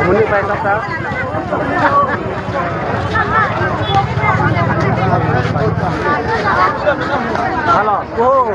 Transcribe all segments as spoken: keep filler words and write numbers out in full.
Muni pai sab ta. Halo. Oh.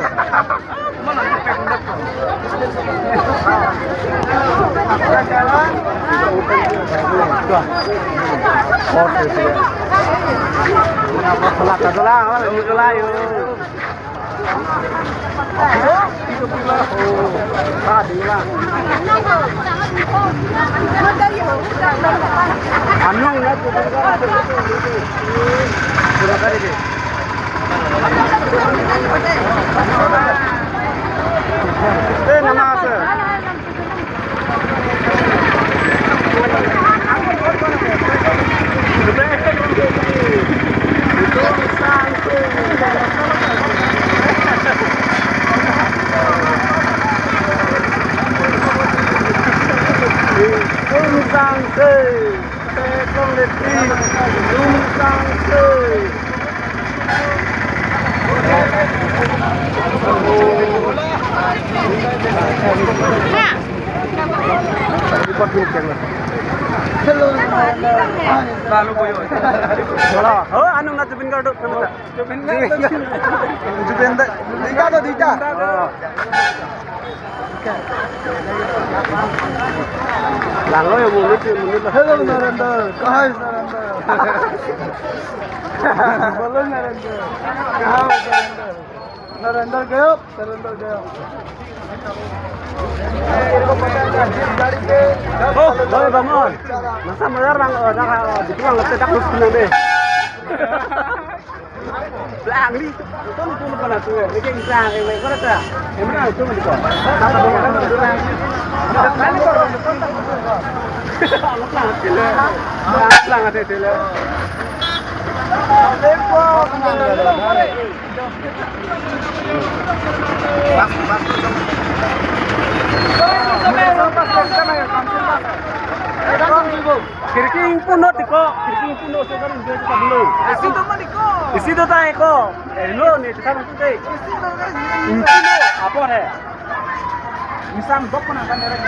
Hello. Lalu boyo. Wala, ho, anung na Zubeen Garg do, kemata? Zubeen Garg do. Zubeen Garg. Duita do, duita. Oh. Langlo ya, mulut ya, mulut. Hello, Narendra. Kaha hai, Narendra? Bolo, Narendra. Kaha hai, Narendra? Narendra gaya, Narendra gaya. Oh, Bamon. Masa malar bang, oh, dah, oh, di tuang lepe tak terus kena deh. Blang ni, itu itu mana tu? Ini yang blang, yang mana tu? Yang mana tu, mana tu? Blang, blang, blang, blang. Khirki ingpunon tiko, khirki ingpunon, so kan ingpunon sa dulu. Isi do tang iko. Isi do tang iko. Eh, lo ni, kita nanti deh. Ingpunon, apa deh? Misam bok ko nangkan direct.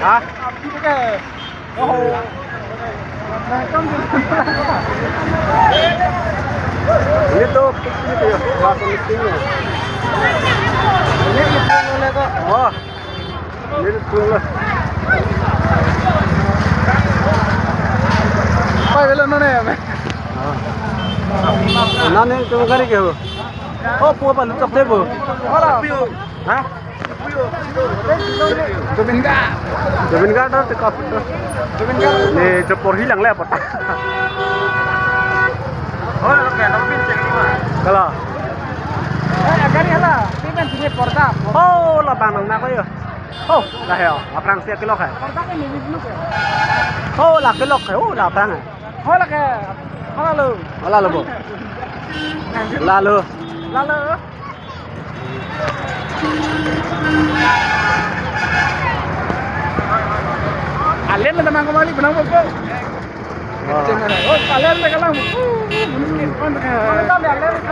Ha? Ini tuh, ini tuh ya, bahasa meeting ya. Oh, ini tuh lah. Pai velo none ya, me. Ah. Nane tuh gari ke ho? Oh, pu apa lutok teh, Bu? Hah? Zubeen Garg. Zubeen Garg do tiko. Zubeen Garg. Ne jo porhi lang le apa? Oh, oke, tapi pinceng ni mah. Kalau. Eh, gari hala, pimen sini porda. Oh, labang nang na ko yo. Oh, la he, aphrang si kelok he. Porda ke ni blue ke. Oh, la kelok he, oh, la aphrang he. Oh, la ke. Hala lo. Hala lo, Bu. Lalo. Lalo. Alen na tamang kembali benang popo. Wah. Oh, alen na kalang. Alen na kalang.